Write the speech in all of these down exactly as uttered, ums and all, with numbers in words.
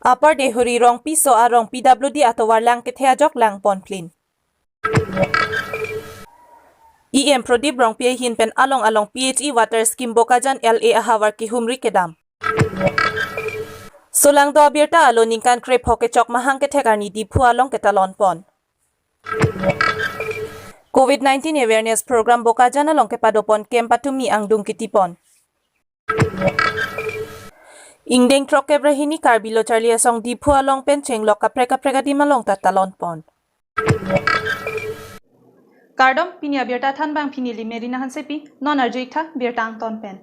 Upper Deihori Rongpi so arong P W D atovar lang kethe ajok lang ponplin. E M Pradip Rongpi ahin pen along along P H E water scheme Bokajan L A ahavar kehumri kedam. Solangdo abirta alo ningkan krepho kechok mahang kethek arni Diphu along ketalon pon. Covid nineteen awareness program Bokajan along kepado pon camp patumi angdung kiti pon. Ingdeng throk kep ra hini Karbi Lo Charli Asong Diphu along pen chenglok kaprek kaprek adim along ta talon pon. Kardom, pini abirta thanbang pini Limerina Hansepi, non arju-ik tha birta angton pen.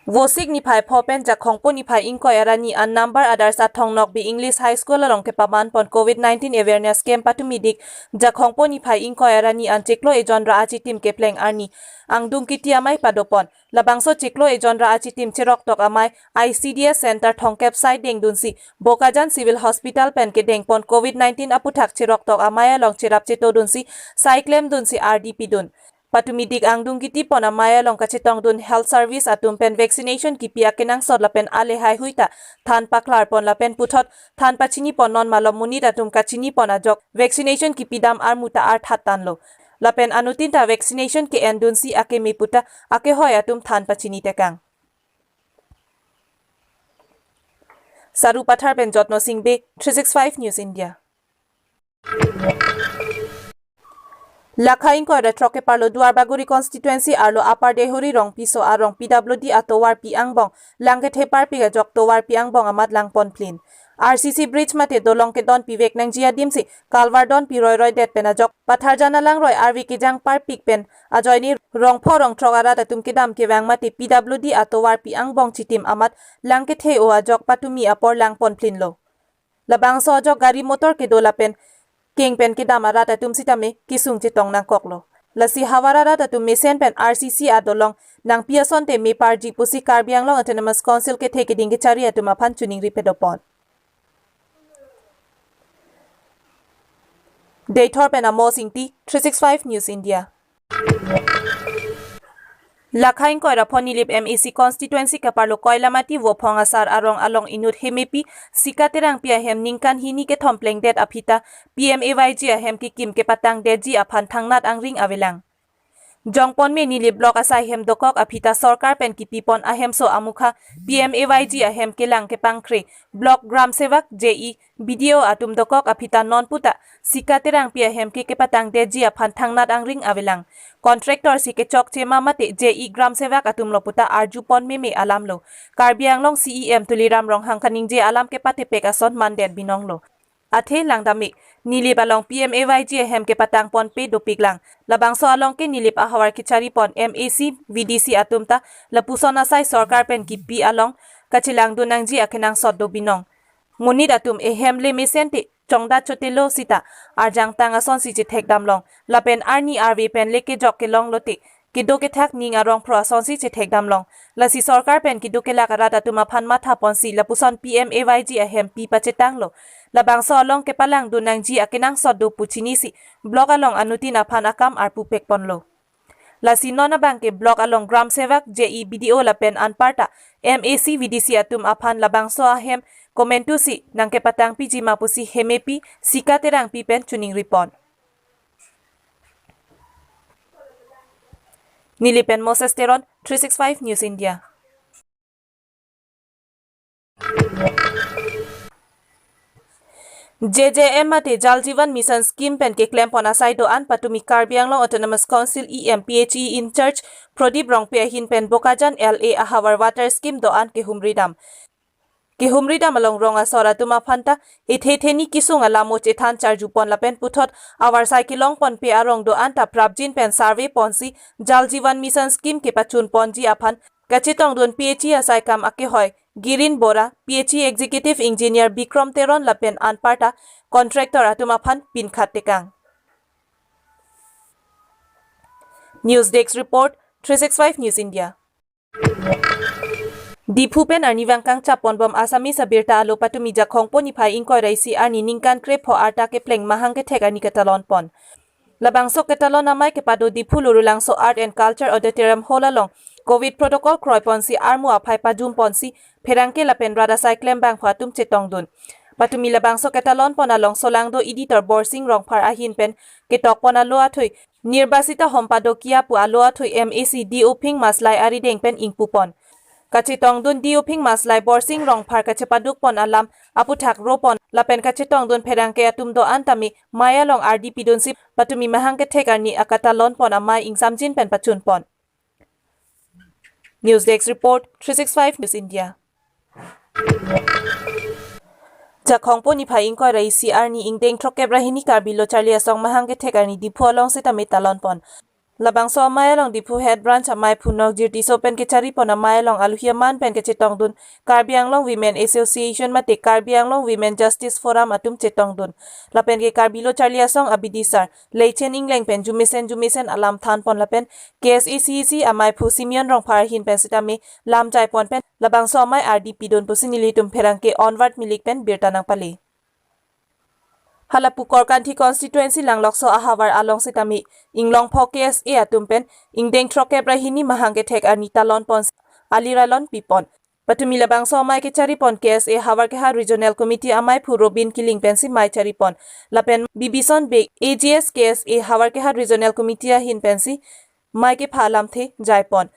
Vosik niphai pho pen Jakhongpo niphai ingkoi arni an number adar sa Thong Nokbe English High School along kepaman pon Covid nineteen awareness camp patumi dik Jakhongpo niphai ingkoi arni an chiklo ejon ra achitim kepleng arni angdung kiti amei pado pon. Labangso chiklo ejon ra achitim cheroktok amei I C D S Center Thongkep side dengdunsi Bokajan Civil Hospital pen kedeng pon Covid nineteen aputhak cheroktok amei along cherap chetodunsi sai klemdunsi ardi pidun. Patumi dik angdung kiti pon amei along kachetongdun health service atum pen vaccination kipi akenangsot lapen ale haihui ta than paklar pon lapen puthot than pachini pon non malom monit atum kachini pon ajok vaccination kipi dam armu ta arthat tanlo. Lapen anuttin ta vaccination ke-endunsi akeme puta akehoi atum than pachini tekang. Sarupathar pen Jotno Singh Bey, three six five News India. Lakha ingkoi ra throk keparlo Duarbagori constituency arlo Upper Deihori Rongpi so arong P W D atovar pi angbong lang kethe parpik ajok tovar pi angbong amat lang ponplin. R C C bridge mate dolong kedon pivek nangji adimsi kalvar don pi roiroi det pen ajok Patharjan alangroi arve kejang parpik pen ajoine rongpho rongthrok arat atum kedam kevang mate P W D atovar pi angbong chitim amat lang kethe o ajok patumi apor lang ponplinlo. Labangso ajok gari motor kedo lapen keng pen kedam arat atum sitame kesung chetong nangkoklo. Lasi havar arat atum mesen pen R C C adolong nangpi asonte meparji pusi Karbi Anglong Autonomous Council kethe keding kechari atum aphan choningri pado pon. Deithor pen Amos Ingti, three six five News India. Lakha ingkoi ra pho Nilip M A C constituency keparlo Koilamati Vophong Asar arong along inut hemepi Sika Terangpi ahem ningkan hini kethom plengdet aphi ta P M A Y G ahem kekim kepatangdetji aphan thangnat angring avelang. Jongponme Nilip block asai hem dokok aphi ta sorkar pen kipi pon ahemso amukha P M A Y G ahem kelang kepangkre block Gram Sevak, J E, B D O atum dokok aphi ta non puta Sika Terangpi ahem ke kepatangdetji aphan thangnat angring avelang. Contractor si kechokche ma mate J E Gram Sevak atumlo puta arju pon meme alamlo. Karbi Anglong C E M Tuliram Ronghang kaningje alam kepatepek ason mandet binonglo. Athe langdam-ik, Nilip along P M A Y G ahem kepatang ponpe dopik lang. Labangso along ke Nilip ahavar kechari pon M A C, V D C atum ta lapuson asai sorkar pen kipi along kachelangdun nangji akenangsot do binong. Monit atum ehem le mesen te chongda chotelo sita arjang tang asonsi chethekdam long. Lapen arni arve pen le kejok kelong lote kedo kethak ning arong phro asonsi chethekdam long. Lasi sorkar pen kedo kelak arat atum aphan matha ponsi lapuson P M A Y G ahem pi pachetanglo. Labangso along kepalangdun nangji akenangsot do pu chinisi block along anuttin aphan akam arpupek ponlo. Lasi non abang ke block along Gram Sevak, J E, B D O lapen anparta M A C, V D C atum aphan labangso ahem komantusi nangkepatangpiji ma pusi hemepi Sika Terangpi pen choningri pon. Nilip pen Moses Teron, three six five News India. J J M mate Jal Jeevan Mission Scheme pen keklem pon asai do-an patumi Karbi Anglong Autonomous Council E M P H E in charge Pradip Rongpi ahin pen Bokajan L A ahavar water scheme do-an kehumri dam. Kehumri dam along rong asor atum aphan ta ethe theni kesung alamo chethan charju pon lapen puthot avarsai kelong ponpe arong do-an ta prapjin pen survey ponsi Jal Jeevan Mission Scheme kepachun ponji aphan kachetongdun P H E asai kam akehoi Girin Bora, P H E Executive Engineer Bikrom Teron lapen anparta contractor atum aphan pinkhat tekang. News Desk Report, three six five News India. Diphu pen arnivang kangchap ponbom Assamese abirta alo patumi Jakhongpo niphai ingkoi ra isi arni ningkan krepho arta kepleng mahang kethek arni ketalon pon. Labangso ketalon amei kepado Diphu Lurulangso Art and Culture Auditorium Hall along Covid protocol kroiponsi armu aphai pajumponsi pherangke lapen rat asai klembangphu atum chetongdun. Patumi labangso ketalonpon along solangdo editor Borsing Rongphar ahin pen ketokpon alo athui Nirbasita Hompa Dokia pu alo athui M A C D Uphing Maslai arideng pen ingpupon. Kachetongdun D Uphing Maslai Borsing Rongphar kachepadukpon alam aputhak ropon lapen kachetongdun pherangke atum do-an tame mei along ardi pidunsi patumi mahang kethek arni akatalonpon amei ingsamjin pen pachunpon. News Desk Report, three six five News India. Jakhong po niphai ingkoi ra isi arni ingdeng throkkep ra hini Karbi Lo Charli Asong mahang kethek arni Diphu along sitame talonpon. Labangso amei along Diphu Head Branch ameiphu Nokjir Tisso pen kecharipon amei along aluhi aman pen kachetongdun Karbi Anglong Women Association mate Karbi Anglong Women Justice Forum atum chetongdun. Lapen ke Karbi Lo Charli Asong abidisar Leichen Engleng pen jumesen jumesen alam thanpon lapen K S A C E C ameiphu Simeon Rongphar ahin pen sitame lam jaipon pen labangso amei ardi pidun pusi nelitum pherangke Onward Milik pen birta nangpale. Halapu Korkanthi constituency Langlokso ahavar along sitame Inglongpho K S A atum pen ingdeng throkkep ra hini mahang kethek arni talonpon alir alon pipon. Patumi labangso amei kecharipon K S A Havarkehat Regional Committee ameiphu Robin Killing pensi mei charipon. Lapen Bibison Bey A G S K S A Havarkehat Regional Committee ahin pensi mei kepha alamthe jaipon.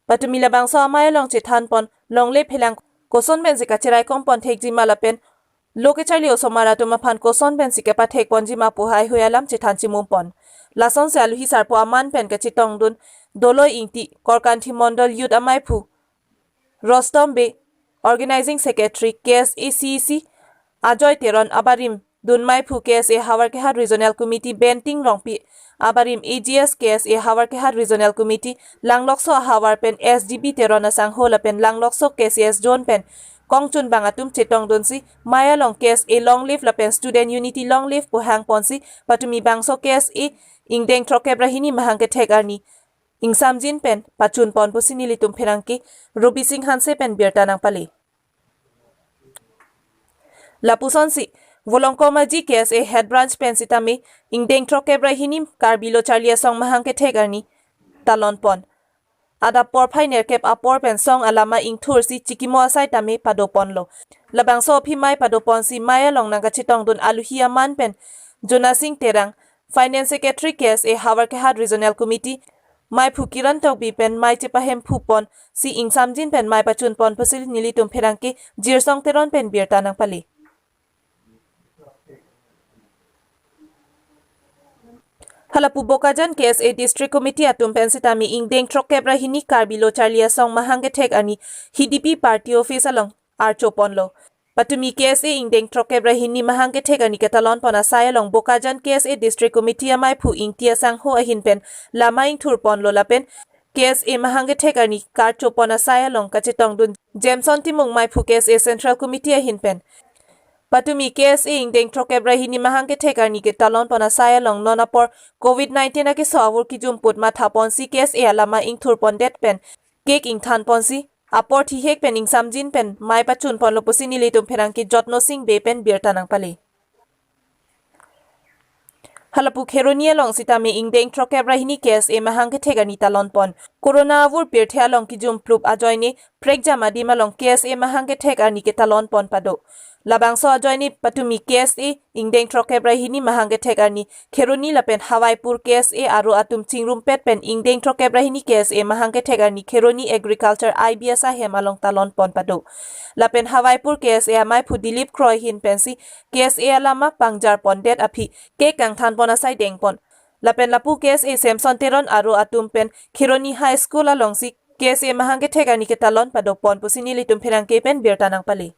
Patumi labangso amei along chethanpon longle phelang koson pensi kacheraikom pon thekjima lapen lo kecharli osomar atum aphan koson pensi kepathek ponjima pu haihui alam chethan chimumpon. Lasonsi aluhi sarpo aman pen kachetongdun Doloi Ingti, Korkanthi Mondol Youth ameiphu Rostom Bey, Organizing Secretary K S A C E C, Ajoy Teron abarim dunmeiphu K S A Havarkehat Regional Committee Benting Rongpi, abarim A G S K S A Havarkehat Regional Committee Langlokso ahavar pen S D B Teron asangho lapen Langlokso K C S Zone pen kongchunbang atum chetongdunsi mei along K S A long live lapen Student Unity long live pu hangponsi patumi bangso K S A ingdeng throkkep ra hini mahang kethek arni ingsamjin pen pachunpon pusi nelitum pherangke Rubi Singh Hanse pen birta nangpale. Lapusonsi Volongkom Aji K S A Head Branch pen sitame ingdeng throkkep ra hini Karbi Lo Charli Asong mahang kethek arni talonpon. Adap porphai nerkep apor pen song alama ingthursi chikimo asai tame padoponlo. Labangso aphi mei padoponsi mei along nangkachetongdun aluhi aman pen Jonasing Terang, Finance Secretary K S A Havarkehat Regional Committee, meiphu Kiran Tokbi pen mei chepahemphuponsi ingsamjin pen mei pachunpon pusi nelitum pherangke Jirsong Teron pen birta nangpale. Halapu Bokajan K S A District Committee atum pen sitame ingdeng throkkep ra hini Karbi Lo Charli Asong mahang kethek arni H D P Party Office along archoponlo. Patumi K S A ingdeng throkkep ra hini mahang kethek arni ketalonpon asai along Bokajan K S A District Committee ameiphu Ingti asangho ahin pen lam ingthurponlo lapen K S A mahang kethek arni karchopon asai along kachetongdun Jameson Timung meiphu K S A Central Committee ahin pen. Patumi K S A ingdeng throkkep ra hini mahang kethek arni ketalonpon asai along non apor Covid nineteen akeso avur kijumput mathaponsi K S A alama ingthurpondet pen cake ingthanponsi apor thihek pen ingsamjin pen mei pachunponlo pusi nelitum pherangke Jotno Singh Bey pen birta nangpale. Halapu Kheroni along sitame ingdeng throkkep ra hini K S A mahang kethek arni talonpon. Corona avur pirthe along kijumplup ajoine prekjam adim along K S A mahang kethek arni ketalonpon pado. Labangso ajoine patumi K S A ingdeng throkkep ra hini mahang kethek arni Kheroni lapen Hawaipur K S A aro atum chingrumpet pen ingdeng throkkep ra hini K S A mahang kethek arni Kheroni Agriculture I B S ahem along talonpon pado. Lapen Hawaipur K S A ameiphu Dilip Kroy ahin pensi K S A alama pangjarpondet aphi cake kangthanpon asai dengpon. Lapen lapu K S A Samson Teron aro atum pen Kheroni High School alongsi K S A mahang kethek arni ketalon padopon pusi nelitum pherangke pen birta nangpale.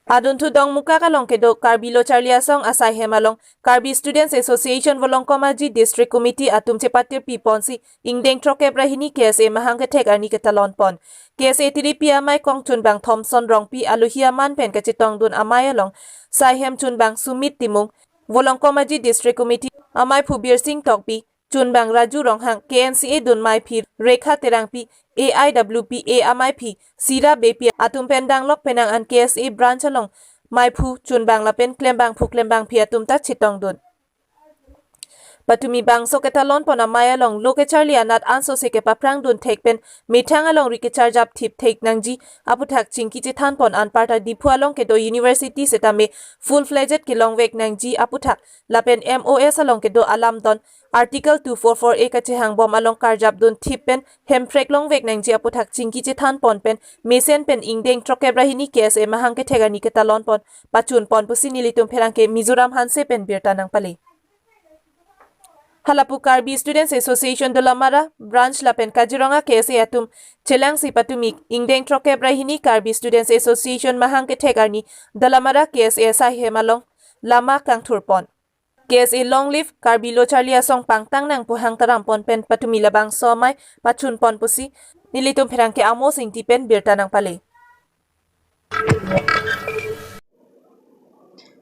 Adunthu Dongmukak along kedo Karbi Lo Charli Asong asai hem along Karbi Students Association Volongkom Aji District Committee atum chepatir piponsi ingdeng throkkep ra hini K S A mahang kethek arni ketalonpon. K S A tiripi amei kongchunbang Thomson Rongpi aluhi aman pen kachetongdun amei along sai hem chunbang Sumit Timung, Volongkom Aji District Committee ameiphu Birsing Tokbi, chunbang Raju Ronghang, K N C A dunmeiphi Rekha Terangpi, A I W P A ameiphi Sira Beypi atum pen danglok penang an K S A branch along meiphu chunbang lapen klembangphu klembangphi atum ta chetongdun. Patumi bangso ketalon pon amei along lo kecharli anat ansose kepaphrang dun thek pen methang alongri kecharjap thip thek nangji aputhak chingki chethan pon anparta Diphu along kedo university setame full fledged kelongvek nangji aputhak lapen M O S along kedo alamdon Article two four four A kachehang bom along karjap dun thip pen hemprek longvek nangji aputhak chingki chethan pon pen mesen pen ingdeng throkkep ra hini K S A mahang kethek arni ketalon pon pachun pon pusi nelitum pherangke Mizoram Hanse pen birta nangpale. Halapu Karbi Students Association Dolamara Branch lapen Kaziranga K S A atum chelangsi patumi ingdeng throkkep ra hini Karbi Students Association mahang kethek arni Dolamara K S A asai hem along lama kangthur pon. K S A long live, Karbi lo charli asong pangtang nang pu hang taram pon pen patumi labangso amei pachun pon pusi nelitum pherangke Amos Ingti pen birta nangpale.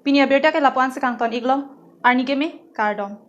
Pini abirta ke lapu-an si kangton iklo, arni keme, kardom.